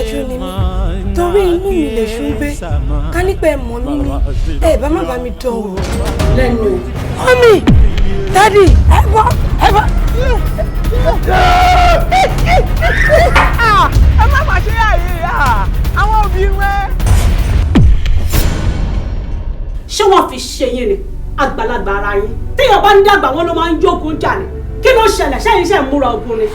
Ọ̀dájú ni mí, torí inú mi lè ṣú gbé. Ká nípa ẹ mọ̀ mí ni ẹ bá má bá mi dán o lẹ́nu o. Mummy, Daddy, ẹ bọ́, ẹ bọ́. Ẹ má má ṣe àyè àwọn òbí rẹ. Ṣé wọ́n fi ṣe yín ni àgbàlagbà ara yín? Téèyàn bá ń dàgbà, wọn ló máa ń jókòó jà ní. Kí ló ṣẹlẹ̀? Ṣẹ́yìn ṣe ń múra ogun ni?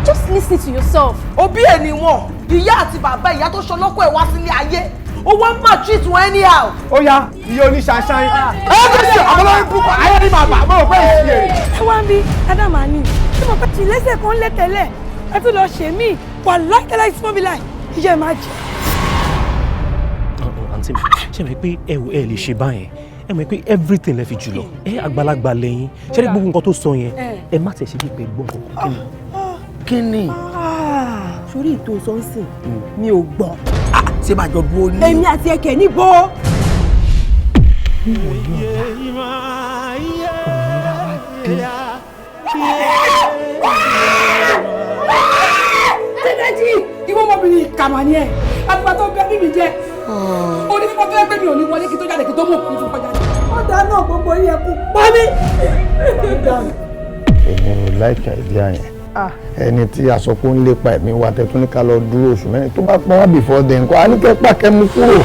Just listen to yourself. Òbí ẹ̀ ni wọ́n, ìyá àti bàbá, ìyá tó ṣọlọ́kọ̀ ẹ̀ wá sílé ayé, ó wá máa treat wọn anyhow. Ó yá, iye oníṣàṣàn ẹ ẹ ṣe àwọn olórí púpọ̀ ayé ní màmá mo rò pé ìṣe èrè. Ẹ wá ń bí ádámà ní tí mo fẹ́ ti lẹ́sẹ̀ kan lé tẹ́lẹ̀, ẹ tún lọ ṣe mí wà láìtẹ́lẹ̀ ìsúnmọ́ láì ìyá ẹ máa jẹ. Àǹtí mi, ṣe mọ̀ pé ẹ ò ẹ lè ṣe báyẹn? Ẹ mọ̀ pé everything lẹ fi jùlọ, ẹ àgbàlagbà lẹ́yìn. Ṣé ní gbogbo nǹkan tó sọ yẹn, ẹ má tẹ̀ ṣe bí pé gbọ́n kankan. Kí ni? Kí ni? Sórí ìtò sọ́nsìn, mi ò gbọ́. Ṣé máa jọ dúró ní. Èmi àti ẹkẹ níbo. Níwòye ọ̀la, òmìnira wa dé. Tẹ́lẹ̀jì, ìwọ ọmọbìnrin ìkàmà ni ẹ, àgbà tó bẹ mímì jẹ oní fífọ́ tó yẹ pé mi ò ní wọlé kí tó jáde kí tó mú òkú fún kọjá. Ó dáná gbogbo yẹn kú pa mí. Èmi ò like idea yẹn. Ẹni tí a sọ pé ó ń lépa ẹ̀mí wa, tẹ́tún ní ká lọ dúró oṣù 4, tó bá pọ́n wá before then kọ́, a ní kẹ́ pàkẹ́ mú kúrò.